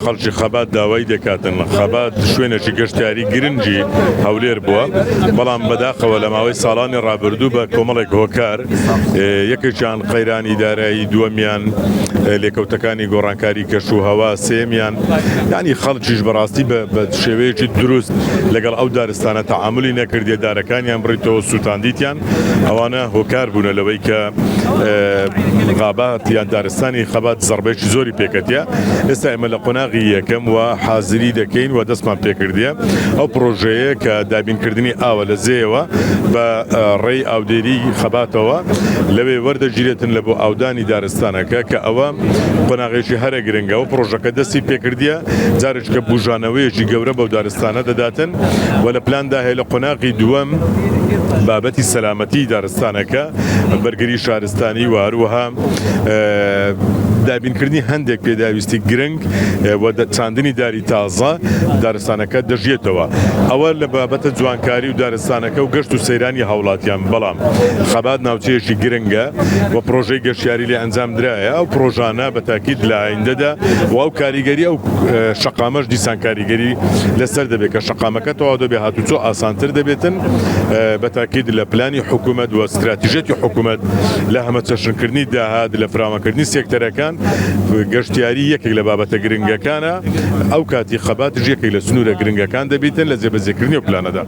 خەڵکی خەبات داوای دەکاتن. خەبات شوێنێکی گەشتیاری گرنگی هەولێر بووە، بەڵام بەداخەوە لە ماوەی ساڵانی ڕابردوو بە کۆمەڵێک هۆکار، یەکێکیان قەیرانی دارایی، دووەمیان لێکەوتەکانی گۆڕانکاری کەش و هەوا، سێیەمیان یانی خەڵکیش بەڕاستی بە شێوەیەکی دروست لەگەڵ ئەو دارستانە تەعامولی نەکردیە، دارەکانیان بڕیتەوە، سووتاندیتیان، ئەوانە هۆکار بوونە لەوەی کە غابات یان دارستانی خەبات زەڕبەیەکی زۆری پێکەتیە. ئێستا ئێمە لە قۆناغی یەکەم و حازری دەکەین و دەستمان پێکردیە ئەو پرۆژەیە کە دابینکردنی ئاوە لە زێیەوە بە ڕێی ئاودێری خەباتەوە لەوێ وەردەگیرێتن لە بۆ ئاودانی دارستانەکە کە ئەوە قۆناغێکی هەرە گرنگە و پرۆژەکە دەستی پێکردیە جارێکە بوژانەوەیەکی گەورە بەو دارستانە دەداتن و لە پلاندا هەیە لە قۆناغی دووەم بابەتی سەلامەتی دارستانەکە بەرگری شارستانی و هەروەها دابینکردنی هەندێک پێداویستی گرنگ و چاندنی داری تازە دارستانەکە دەژیێتەوە. ئەوە لە بابەتە جوانکاری و دارستانەکە و گەشت و سەیرانی هاوڵاتیان، بەڵام خەبات ناوچەیەکی گرنگە و پڕۆژەی گەشتیاری لێ ئەنجام درایە، ئەو پڕۆژانە بە تاکید لە ئایندەدا و ئەو کاریگەری ئەو شەقامەش دیسان کاریگەری لەسەر دەبێت کە شەقامەکە تەواو دەبێت هاتوچۆ ئاسانتر دەبێتن بە تاکید لە پلانی حکوومەت و ستراتیژیەتی حکوومەت لە هەمەچەشنکردنی داهات لە فراوانکردنی سێکتەرەکان گەشتیاری یەکێک لە بابەتە گرنگەکانە، ئەو کاتی خەباتیش یەکێک لە سنوورە گرنگەکان دەبیتن لە جێبەجێکردنی ئەو پلانەدا.